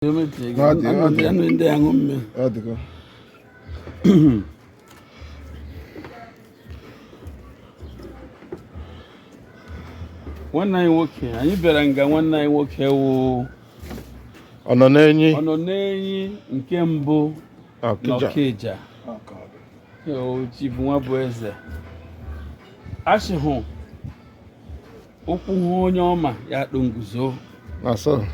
Ọ dị, ọ dị. Ndị aṅụ mmiri. Ọ dịgo. Nwanne anyị nwoke, anyị bịara nga nwanne anyị nwoke wụ Ọ nọ n'enyi. Ọ nọ n'enyi nke mbụ. Ọkịja. N'Ọkịja. O Chief Nwabueze asị hụ ụkwụ hụ onye ọma ya akpụ nguzo. Na so.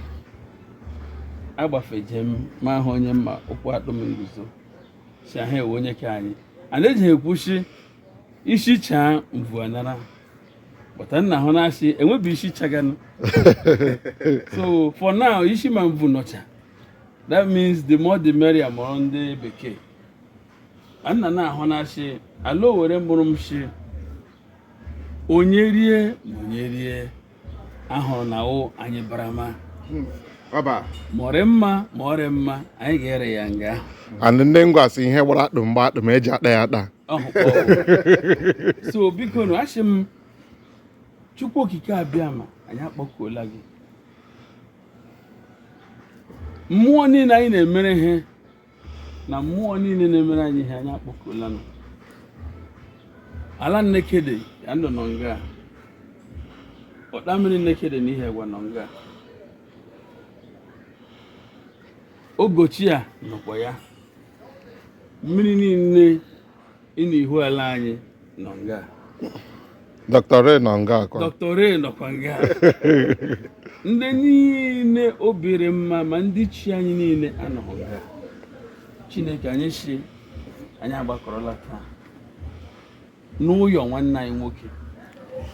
Agbafeje m ma hụ onye mma ụkwụ akpụ m nguzo si ahụ ewe onye ka anyị a na-eji ekwuchi isi chaa mvu anara bọta nna hụ na-asị enwebi isi chaganụ. So for now, isi ma mvu nọcha. That means the more the merrier. Mụrụ ndị bekee a nna na-ahụ na-asị ala owere mụrụ m shi onye rie ma onye rie ahụrụ na wụ anyị barama. Ọba. Ma ọrị mma ma ọrị mma, anyị ga-ere ya nga. And ndị ngwa sị ihe gbara akpụ mgbe akpụ ma eji akpa ya akpa. Ọhụkpọ. So biko nụ, asị m Chukwu Okike abịa ma anyị akpọkuola gị, mmụọ niile anyị na-emere ihe na mmụọ niile na-emere anyị ihe, anyị akpọkuola nụ ala nnekede ya ndụ nọ nga, ọkpa mmiri nnekede na ihe gwa nọ nga, ogochi a nọkwa ya, mmiri niile ị na ihu ala anyị nọ nga. Dr. Ray nọ nga akwa. Dr. Ray nọkwa nga. Ndị niile obiri mma ma ndị chi anyị niile anọghị nga. Chineke anyị si anyị agbakọrọla taa n'ụyọ nwanne anyị nwoke.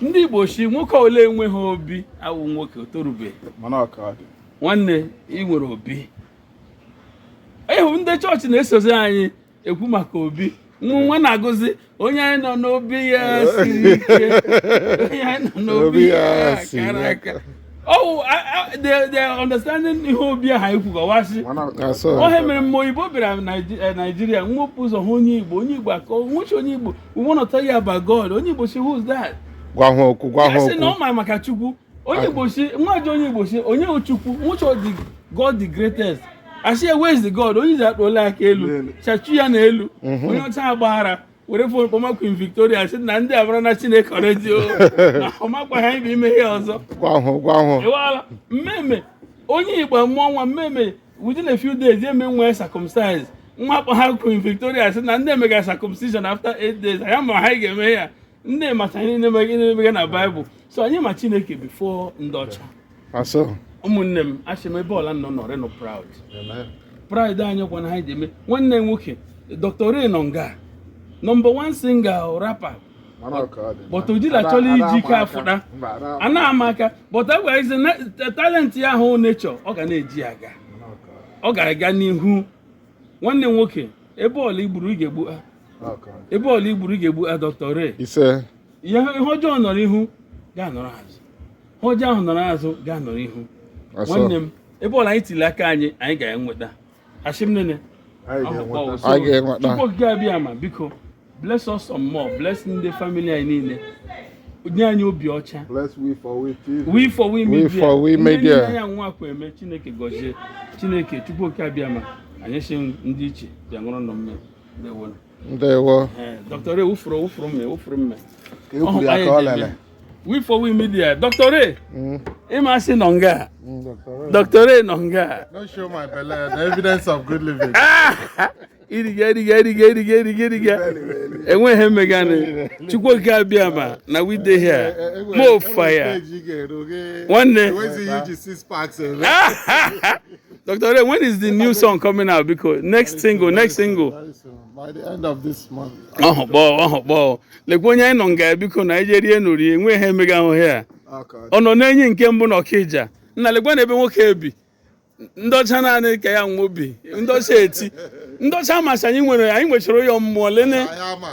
Ndị Igbo si nwoke ole enweghị obi awụ nwoke o torubeghị. Mana ọ ka dị. Nwanne, ị nwere obi. Ịhụ ndị chọọchị na-esozi anyị ekwu maka obi nwa na-agụzi onye anyị nọ n'obi ya siri ike, onye anyị nọ n'obi Obi ya ya siri kara ike. aka. Oh, they are understanding ihe obi ahụ anyị kwukọwasị. Na so. Ohe mere mgbe oyibo bịara Naijiria, nwepụ ụzọ hụ onye Igbo, onye Igbo akọ nwụchi onye Igbo, "We want to tell you about God." Onye Igbo si, "Who's that?" Gwa ha okwu, gwa ha Ya sị na okwu. ọ ma maka Chukwu. Onye Igbo si nwa ajọ, onye Igbo si onye wụ Chukwu nwụchi the God the greatest, asị ya, "Where is the God?" Onye ji akpụla aka elu chachu ya n'elu. Onye ọcha agbaghara were phone kpọma Queen Victoria sị na ndị abara na Chineke redio na ọmakwa ha bụ ime ihe ọzọ. Gwa ha, gwa ha. Ịwala mmemme onye Igbo mụọ nwa mmemme, within a few days eme nwa circumcise, nwa akpọ ha Queen Victoria sị na ndị emega circumcision after 8 days. Anyị ma ha ga-eme ya, ndị macha ihe na-emega na Bible, so anyị ma Chineke before ndị ọcha. Na so. Ụmụnne m, achị m ebe ọla nọ nọrọ nọ proud, pride anyị kwana ha ji eme. Nwanne m nwoke Dr. Ray nọ nga, number one singer, rapper, but Ojila achọla iji ike afụta a na-ama aka, but a gwara ezi na talent ya ahụ nature ọ ga na-eji aga, ọ ga-aga n'ihu. Nwanne m nwoke, ebe ọla igburu ị ga-egbu ha, ebe ọla igburu ị ga-egbu ha, Dr. Ray. Ise. Ihe ihe ọjọọ nọrọ ihu gaa nọrọ azụ, ihe ọjọọ ahụ nọrọ azụ gaa nọrọ ihu. Na so. Nwanne m, ebe ọla anyị tiri aka anyị, anyị ga-enweta ashim nene. Anyị ga-enweta. Chukwu Okike abịa ma biko bless us some more, bless ndị family anyị niile, nye anyị obi ọcha. Bless We for We TV. We for We We Media. for We Ndị Media. niile ya nwa akwa eme, Chineke gọzie. Chineke Chukwu Okike abịa ma anyị si ndị iche bịa ṅụrụ nọ mmiri. Ndewo. Ndewo. Ee, Dr. Ray wụfụrụ wụfụrụ mme wụfụrụ mme. Ka e kwuru ya ka ọ lele. We for We Media. Dr. Ray, ịmasị nọ nga. Dr. Dr. Ray nọ nga. Don't show my belle, the evidence of good living. Iriga eriga eriga eriga eriga eriga enweghị mmeganị. Chukwu Okike abịa ma na we dey here more fire, nwanne. Enwezi ihe iji six packs eme. Dr. Ray, when is the new song coming out? Because next single, next single. Very soon, by the end of this month. Ọhụkpọ ọhụkpọ, lekwa onye anyị nọ nga. Biko na anyị jee rie n'orie enweghị emega ahụ ya. Ọ nọ n'enyi nke mbụ na Ọkịja nna. Lekwa na ebe nwoke ebi ndị ọcha naanị ka ya nwe obi ndị ọcha eti ndị ọcha masị anyị nwere, anyị nwechara ụyọ mmụọ lene.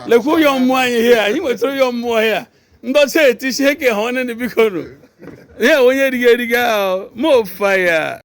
Lekwa ụyọ mmụọ anyị hie, anyị nwechara ụyọ mmụọ ya, ndị ọcha eti si eke ha ọnịnị. Biko nụ ihe onye eriga eriga ahụ mo fire.